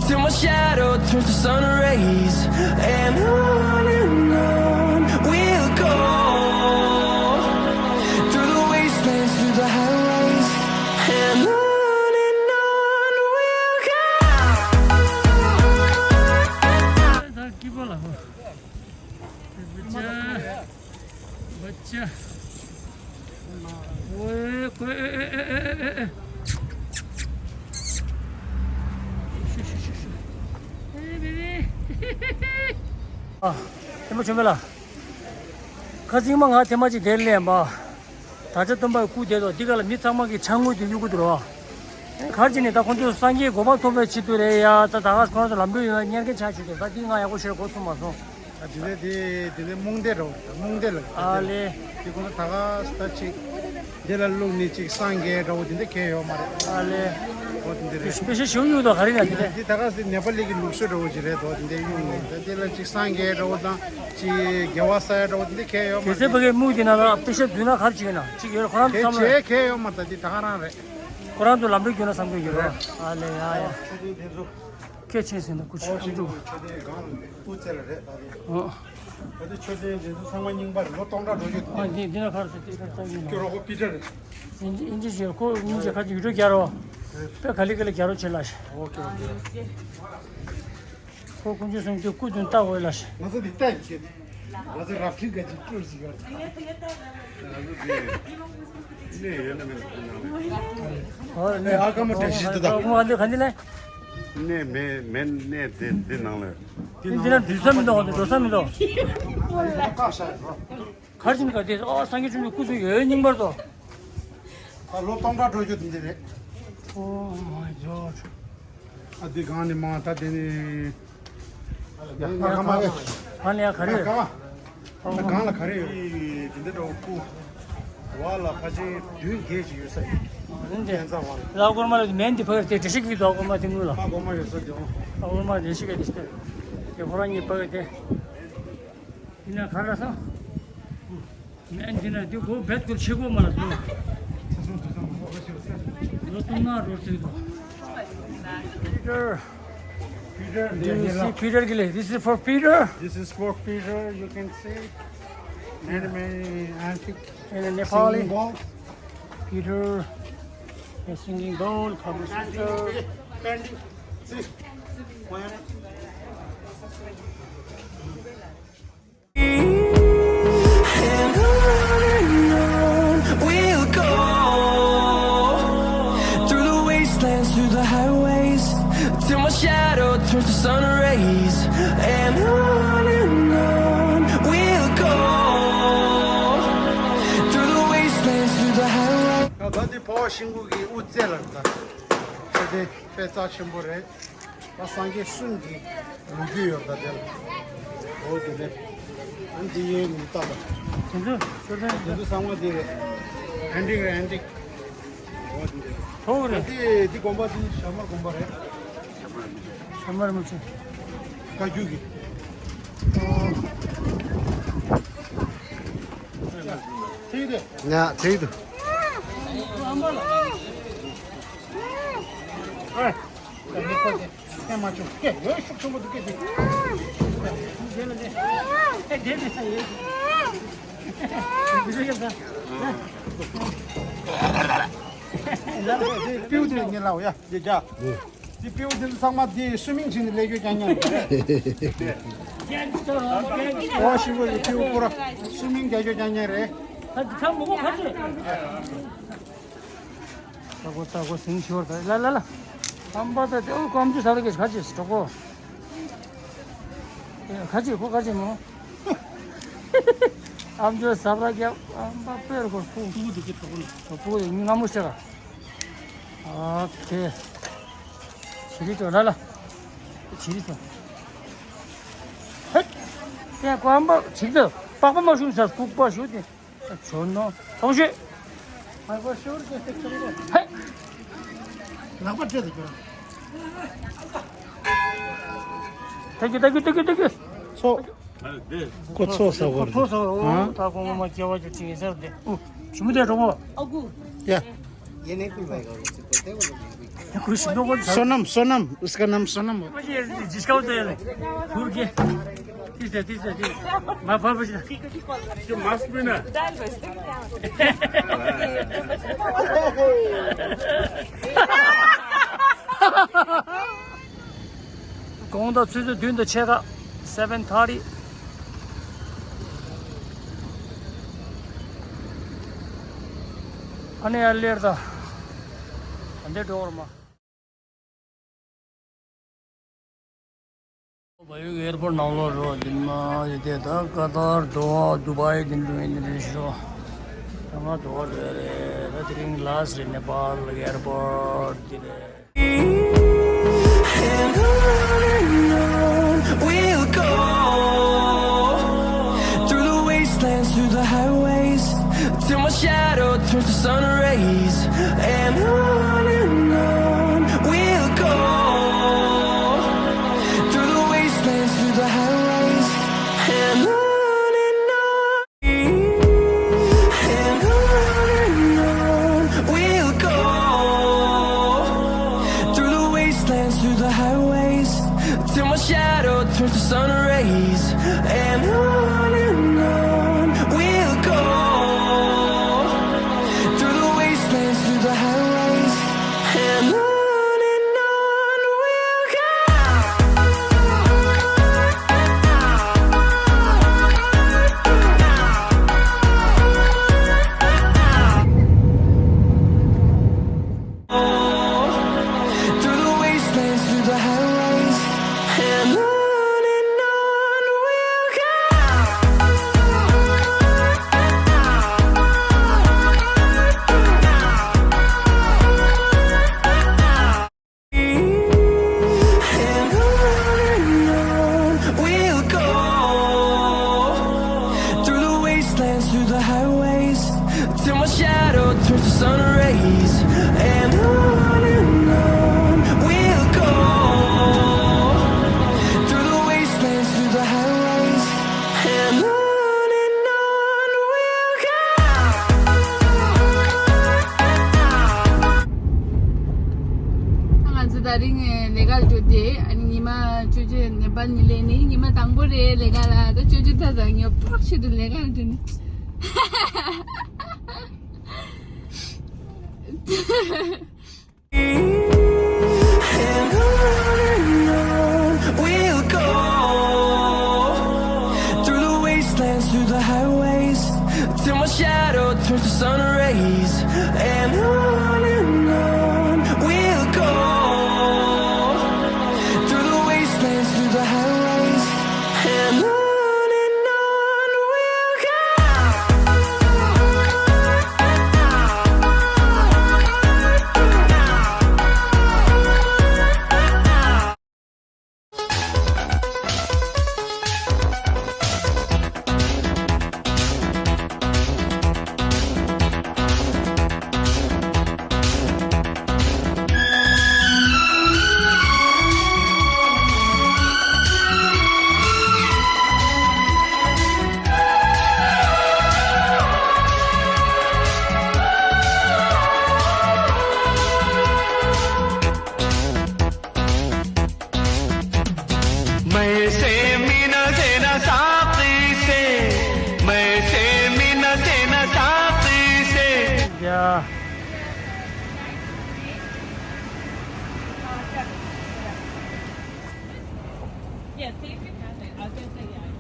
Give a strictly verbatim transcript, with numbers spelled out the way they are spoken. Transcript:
Till my shadow turns to sun rays, and on and on we'll go, through the wastelands, through the highways, and on and on we'll go. ད་སྐྱིད་པ་ལ་ཧོ། བཅའ། བཅའ། ཨོའེ། ཀོའེ། ཨེ། ཨེ། ཨེ། ཨེ། ཨེ། ཤུ། ཤུ། ཤུ། ཤུ། ཨེ། བེ་བེ། ཨ། ཐེངས་མ་བྱོན་པ་ལ། ཁ་སང་མ་ང་ཐེངས་མ་གཅིག་དེར་སླེབས་པ། བདག་ཅག་སྟོན་པ་སྐུ་དེ་དོ་འདི་ག་ལ་མི་ཚང་མ་གི་ཕྱག་དངུལ་དེ་གཡུག་གི་འདུག་རོ། གར་ཅི་ནས་ད་ཁོང་ཚོས་སངས་རྒྱས་གོ་འཕང་ཐོབ་པའི་ཆེད་དུ་རེད་ཡ། ད་ད་ག་ཁོ་རང་ཚོ་ལམ་འགྲོ་ཡོད་ན་གཉེར་མཁན་ཆགས་བྱུང་དེ། ད་འདི་ང་ཡག་པོ་ཞེ་དྲག་གོ་ཚུགས་མ་སོང་། ད་དེ་ནས་དེ་དེ་ནས་རྨོངས་དད་རོ། རྨོངས་དད་ལ། ཨ་ལེ། དེ་ཁོ་ན་ད་ག་ད་ཅིག་དེ་ལ་བླུགས་ནས་ཅིག་སངས་རྒྱས་འདྲ་བོ་དེ་འདྲ་གས་ཡོད་མ་རེད། ཨ་ལེ། འོ་དེ་འདྲ་རེད། དཔེ་ཤ་ཞིམ་ཡོད་དོ། ག་རེ་ན་དེ་ལ་དེ་ད་ག་ཟེ་ནེ་པ་ལི་གི་ལུགས་སྲོལ་འདྲ་བོ་ཅིག་རེད་དོ། དེ་འདྲ་གཡུགས་ནས་ད་དེ་ལ་ཅིག་སངས་རྒྱས་འདྲ་བོ་དང་ཅིག་དགེ་བ་བསགས་འདྲ་བོ་དེ་འདྲ་གས་ཡོད་མ་རེད། དེ་ཚེ་ཕ་གའི་སྨུག་དེ་ན་ལ་དཔེ་ཤ་བསྡུས་ན་ག་རེ་བྱེད་ན་ཅིག་ཡོད། ཁོ་རང་ཚོ་བསམ་བློ་གས་ཡོད་མ་རེད། ད་དེ་ད་ག་རང་རེད། ཁོ་རང་ཚོ་ལམ་འགྲོ་རྒྱུ་ན་བསམ་གྱི་ཡོད་རེད། ཨ་ལེ། ཡ་ཡ། ཆོས་དེ་དེ་ཚོ། སྐད་ཆེན་ཟེར་ན་སྐུ་ཨོ་ཆེན་ཆེན་འདུག་མཆོད་རྟེན་སྒང་ལ་སྐུ་རྩེ་ལ་རེད་ད་དེ། ཨོ། ད་དེ་མཆོད་རྟེན་དེ་ཚོ་ཚང་མ་རྙིང་པ་རེད། ལོ་སྟོང་ཕྲག་འགྲོ་རྒྱུ། ཨ། འདི་འདི་ན་ཁར་ཚོ་དེ་ཁར་ཚོ་ཡིན་ཀྱི་ནོ། རོགས་པོ་པི་ཏར་རེད། ཨིན་ཇི་ཨིན་ཇི་ཞེས་ཁོ་ཨིན་ཇི་ཁ་ཅིག་ཡུ་ཊུབ་རྒྱག་རོགས། དཔེ་ག་ལེ་ག་ལེ་རྒྱག་རོགས་བྱེད་ལ། ཨོ་ཀེ་ཨོ་ཀེ། ཁོ་ཀུན་སྤྱོད་སྲུང་སྐྱོབ་སྐུ་མདུན་ལྟ་དགོས་ལ། ང་ཚོ་འདི་ལྟ་ཡི་ཤེས། ང་ཚོ་རབ་འབྲིང་ག་ཅིག་སྤྲུལ་ཞིག་ཡོད། ང་ཚོ་འདི་གནས་ཡོད་ན་མེད་ན་ཁོ་ནང་ལ། ཨོ་ཨེ་ཨ་ཀ་མ་བཀྲ་ཤིས་དུ་དང་། ཨོ་ག་འདི་ག་འདི་ལ། གནས་མེད་མེད་གནས་དེ་འདི་ནང་ལ། འདི་ན་འགྲོ་ས་མི་འདུག་འགྲོ་ས་མི་འདུག་གར་ཕྱིན་ག་དེ། ཨ། སངས་རྒྱས་བཅོམ་ལྡན་སྐུ་གསུང་ཡོད་རྙིང་པར་དོ། ད་ལོ་སྟོང་ཕྲག་འགྲོ་རྒྱུ་དེ་འདི་རེད། Oh my God. ཨ། འདི་གང་ནས་མ་ད་དེ་ནི། ཡ་ཨ་ཀ་མ་ཨེ། ཨ་ནི་ཡ་ག་རེ། ཨ་ཀ་མ། ད་གང་ལ་ག་རེ་ཡོད། དེ་འདྲ་འགྲོ་སྐུ། བ་ལ་ཕ་ཆེན་བདུན་བརྒྱད་ཅིག་ཡོད་ས་ཡིན། ཨ་ནི་འདི། ལ་གོར་མ་ལ་མེན་འདི་ཕ་གི་དེ་འདྲ་ཞིག་གི་ལ་གོར་མ་དེ་མུ་ལ། ལ་གོར་མ་ཡོད་ས་དེ། ལ་གོར་མ་དེ་ཞིག་གི་དེ་ཁོ་རང་གཉིས་ཕ་གི་དེ། འདི་ན་ག་རེ་ལབ་སོང་། ཨ་འདི་ན་འདི་སྒོ་རྦད་ཁོ་ཕྱེ་དགོས་མ་ལ་སོང་། ལོ་སྟོང་ཕྲག་འགྲོ་ཟེར་གི་འདུག Peter. Peter, do you see Peter? This is for Peter. This is for Peter. You can see. And my auntie. In the Nepali. Singing bowl. Peter. A singing bowl. Kama Sutra. Pending. See. And on and on we'll go, through the wastelands, through the highways, till my shadow turns to sun rays. And on and on we'll go, through the wastelands, through the highways. ད་ལྟ་འདི་འཕོ་བ་ཤིང་ཀུན་གྱི་དབུ་རྩེ་ལ་རེད། ད་ཆོས་སྡེ་དཔེ་རྩ་ཆེན་པོ་རེད། ད་སངས་རྒྱས་གསུམ་གྱི་ལོ་རྒྱུས་ཡོད་པ་དེ་ལ། འོ་དེ་ནས་ཨ་འདི་ཡས་ནས་བཏབ་པ། དེ་ཚོ་ཤོར་དོན་དེ་ཚོ་ཚང་མ་དེ་རེད། ཨན་ཏིག་རེད། ཨན་ཏིག་འོ་དེ་རེད། ཐོག་རེད། དེ་དེ་དགོན་པ་དེ་ཞྭ་དམར་དགོན་པ་རེད། ཞྭ་དམར་མི་ཆེ། བཀའ་བརྒྱུད་ཀྱི། ཨོ། ཐིག་དེ། ང་ཐིག་དུ། ཨ། ཀྱེ་མ་ཆུང་ཀྱེ་ཡོད་ཤུགས་ཆུང་པོ་འདུག་ཀྱེ་དེ། དེ་ལ་དེ། ཨེ་དེ་དེ་ས་ཡོད། དེ་ཡོད་ས། སྤྲེའུ་དེ་ངས་ལབ་ཡ་དེ་རྒྱ། དེ་སྤྲེའུ་དེ་ཚང་མ་དེ་སུ་མིང་བྱིན་ནས་ལས་ཞོ་རྒྱག་མཁན་རེད། ཨོ་ཤི་བོ་ཡི་སྤྲེའུ་ཁོ་ར་སུ་མིང་རྒྱག་ཞོ་རྒྱག་མཁན་རེད། ད་དེ་ཚང་མ་གོ་ཁ་ཆེ། ལྟ་གོ་ལྟ་གོ་ཟིང་ཆེ་བར་ད་ལ་ལ་ལ། ཨམ་པ་ད་དེ་ཨོ་ཀམ་ཅུ་ས་ར་གེ་ཁ་ཆེ་གྲོགས་པོ། ཁ་ཆེ་ཁོ་ཁ་ཆེ་མོ། ཨམ་ཅོ་ས་ར་གེ་ཨམ་པ་པེར་གོ་ཕུ། ཕུ་དེ་གི་གྲོགས་པོ་ལ། གྲོགས་པོ་ཡིན་ང་མོ་ཤ་ག་ཨོ་ཁེ། ཆི་རི་ཏོ་ལ་ལ། ཆི་རི་སོ། ཧེ། ཡ་ཀོ་ཨམ་པ་ཆི་རི་ཏོ་པགས་པ་མ་ཤུ་ས་ལྐུགས་པ་ཤུ་དེ། ཆོ་ནོ། ཐོང་ཤེ། ཕར་པ་ཤོར་ཏེ་ཏེ་ཆོ་ནོ། ཧེ། ལག་པ་སྤྲད་དེ་སྐྱོར། ཐེག་ཡུ་ཐེག་ཡུ་ཐེག་ཡུ་ཐེག་ཡུ། ཚོ། ཁོ་ཚོ་ས་གོ་རེད། ཚོ་ས་གོ་རེད། ཨ། ད་ཁོང་མ་སྐྱེ་བ་ཅིག་ཁྲིད་ཡིན་ཟེར་ཏེ། ཨུ། ཞི་མོ་དེ་གྲོགས་པོ། ཨ་ཁུ། ཡ། ཡེ་ནས་ཀུན་བའི་གོ་རེད་ཅིག་གོ་ཏེ་བ་ལ་མི་བི། सोनम, सोनम, उसका नाम सोनम हो। ये जिसका होता है, घूर के। तीस है, तीस है, तीस। माँ, पापा जी। जो मास्क पहना। གོང་དུ་ཆུ་ཚོད་བདུན་དང་ཕྱེད་ཀ། seven thirty། ཕ་ནས་ཡར་སླེབས་ད། ཨ་འདི་འགྲོ་བར་མ། བལ་ཡུལ་ཨེར་པོར་ནང་ལོགས་རོ། འདི་མ་ཡི་དེ་ད་ཀ་ཏར་དོ་ཧ་དུ་བའི་འདི་འགྲོ་ཡིན་འདི་རེད་ཤོ། ད་ང་དོ་ཧ་རེད་རེད། ད་དེ་རིང་ལ་སི་རེད། ནེ་པཱལ་ཨེར་པོར་འདི་རེད། And on and on we'll go, through the wastelands, through the highways, till my shadow turns to sun rays. And on and on we'll go, through the wastelands, through the highways, and on and on. And on and on we'll go, through the wastelands, through the highways, till my shadow turns to sun rays. And on and on we'll go, through the wastelands, through the highways, and on and on we'll go. Through the wastelands, through the highways, and on and on we'll go. And on and on we'll go, through the wastelands, through the highways, till my shadow turns to sun rays. And on and on we'll go, through the wastelands, through the highways, and on and on we'll go. ང་ཚོ་དེ་རིང་ལས་ཀར་འགྲོ་དེ། ཨ་ནི་ཉི་མ་བཅུ་བཅུ་ནེ་པཱལ་ནས་སླེབས་ནི་ཉི་མ་དང་པོ་རེད། ལས་ཀ་ལ་ད་བཅུ་བཅུ་ད་ད་ངས་ཕག་ཆེད་དུ་ལས་ཀར་འགྲོ་ནི། And on and on we'll go, through the wastelands, through the highways, till my shadow turns to sun rays. And on and on we'll go, through the wastelands, through the highways, and on and on we'll go. Yeah. Yeah, see if you have it. I was gonna say, yeah.